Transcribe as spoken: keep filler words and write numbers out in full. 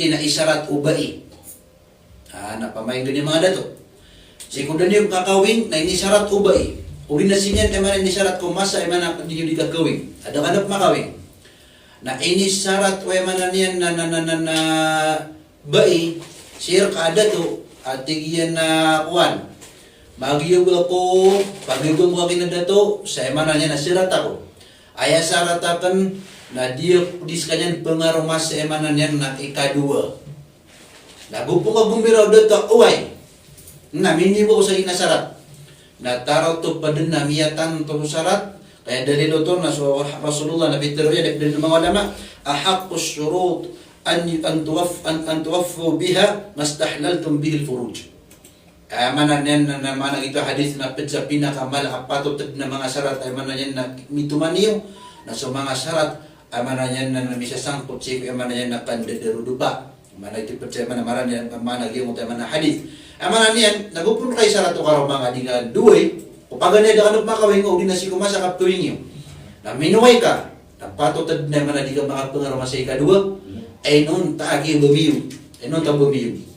na isarat o bai. Ah, na pamainggani manga dato. Sii ko da niyo kakawing, na inisarat o bai. O di na sii niyan, aya maana inisarat ko masa, aya maana di niyo di kakawing. Adn a da makawing. Na inisarat o aya maana niyan na, na, na, na, na bai, sii rka a dato, a tig iyan a kowan. Magiyog ako, pagiyog ako a kina dato, sa aya maana niyan na sarat ako. Aya sarat akn, na di, di skaniyan pngaroma sa aya maana niyan na ikadowa. Na go pn ka gomiraw dato a oway. Na minibo ko sa gina sarat. Na tarotop a dn na miyatanto so sarat. Kaya dalil oto na so Rasulullah na pitharo iyan, dalil o manga ulama, "Ahaqqus shurut an, an tuwaf-, an, an tuwaffu biha mastahlaltum bihil furuj." Aya maana niyan na, na maana giyoto a hadith na pd sa pinakamala a patot dn a manga sarat, aya maana niyan na mitomani iyo, na so manga sarat, aya maana niyan na, na misasangkot sii ko, aya maana niyan na kandarodopa. Maana ito pd sa, aya maana, maana niyan, maana giyoto, aya maana hadith. Aya maana niyan, na go pn ka isarat o karoma nga di ka doway, ko paganay a da ka makawing o di na sii ko masa a kapkawing iyo. Na minoway ka, na patot dn a, aya maana, di ka makapngaroma sa ikadowa, ay non ta aki bamiyo, ay non ta bamiyo.